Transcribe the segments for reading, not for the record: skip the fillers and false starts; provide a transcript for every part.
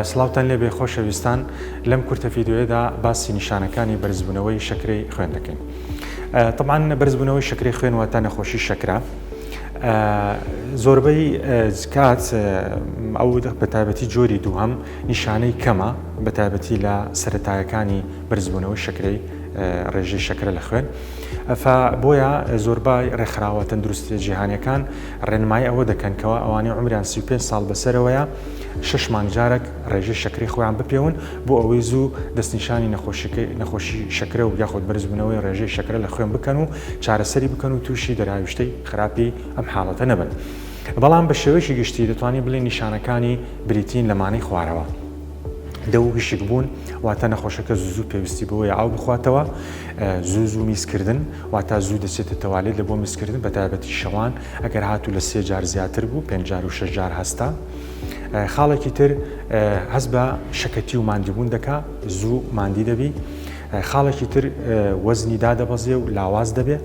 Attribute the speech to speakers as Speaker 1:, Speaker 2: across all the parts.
Speaker 1: سڵاوتان لێبێ خۆشەویستان لەم کورتە ڤیدیۆیەدا باسی نیشانەکانی بەرزبوونەوەی شەکرەی خوێن دەکەین. تەبعەن بەرزبوونەوەی شەکرەی خوێن واتە نەخۆشی شەکرە. زۆربەی کات ئەو بە تایبەتی جۆری دووهەم نیشانەی کەمە بە تایبەتی لە سەرەتایەکانی بەرزبوونەوەی شەکرەی ڕێژەی شەکرە لە خوێن. فە بۆیە زۆربای ڕێکخراوە تەندروستیە جیهانیەکان ڕێنمایی ئەوە دەکەن کەوا ئەوانەی عومریان 35 ساڵ بەسەرەوەیە شەش مانگ جارێک ڕێژەی شەکرەی خۆیان بپێون بۆ ئەوەی زوو دەستنیشانی نەخۆشیەکەی نەخۆشی شەکرە و یاخود بەرزبوونەوەی ڕێژەی شەکرە لە خوێن بکەن و چارەسەری بکەن و تووشی دەراویشتەی خراپی ئەم حاڵەتە نەبن. بەڵام بە شێوەیەکی گشتی دەتوانین بڵێین نیشانەکانی بریتین لەمانەی خوارەوە. دەو وشک بوون، واتە نەخۆشەکە زوو زوو پێویستی بەوەیە ئاو بخواتەوە، زوو زوو میزکردن، واتە زوو دەچێتە تەوالێت لە بۆ میزکردن بە تایبەتی شەوان ئەگەر هاتوو لە سێ جار زیاتر بوو پێنج جار و شەش جار هەستا. خاڵێکی تر هەست بە شەکەتی و ماندیبوون دەکا، زوو ماندی دەبی. خاڵێکی تر وەزنی دادەبەزێ و لاواز دەبێ.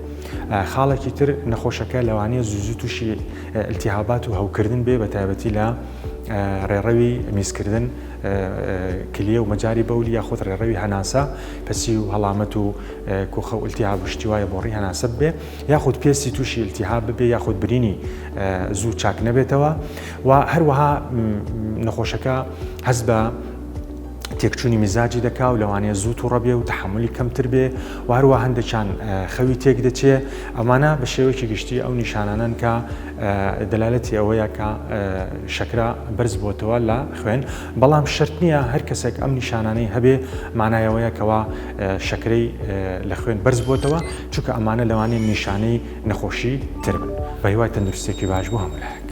Speaker 1: خاڵێکی تر نەخۆشەکە لەوانەیە زوو زوو تووشی ئیلتیهابات و هەوکردن بێ بە تایبەتی لە ڕێڕەوی میزکردن کلیە و مەجاری بەولی یاخود ڕێڕەوی هەناسە پەسی و هەڵامەت و کۆخە و ئیلتیهاب و شتی وایە بۆڕی هەناسە ببێ یاخود پێستی تووشی ئیلتیهاب ببێ یاخود برینی زوو چاک نەبێتەوە و هەروەها نەخۆشەکە هەست بە تێکچوونی میزاجی دەکا و لەوانەیە زوو توڕە بێ و تەحەمولی کەمتر بێ و هەروە هەندێکیان خەوی تێک دەچێ ئەمانە بە شێوەیەکی گشتی ئەو نیشانانەن کە دەلالەتی ئەوەیە کە شەکرە بەرز بۆتەوە لە خوێن بەڵام شەرت نییە هەر کەسێک ئەم نیشانانەی هەبێ مانایەوەیە کەوا شەکرەی لە خوێن بەرز بۆتەوە چونکە ئەمانە لەوانەیە نیشانەی نەخۆشی تر بن بە هیوای تەندروستێکی باش بۆ هەموو لایەک.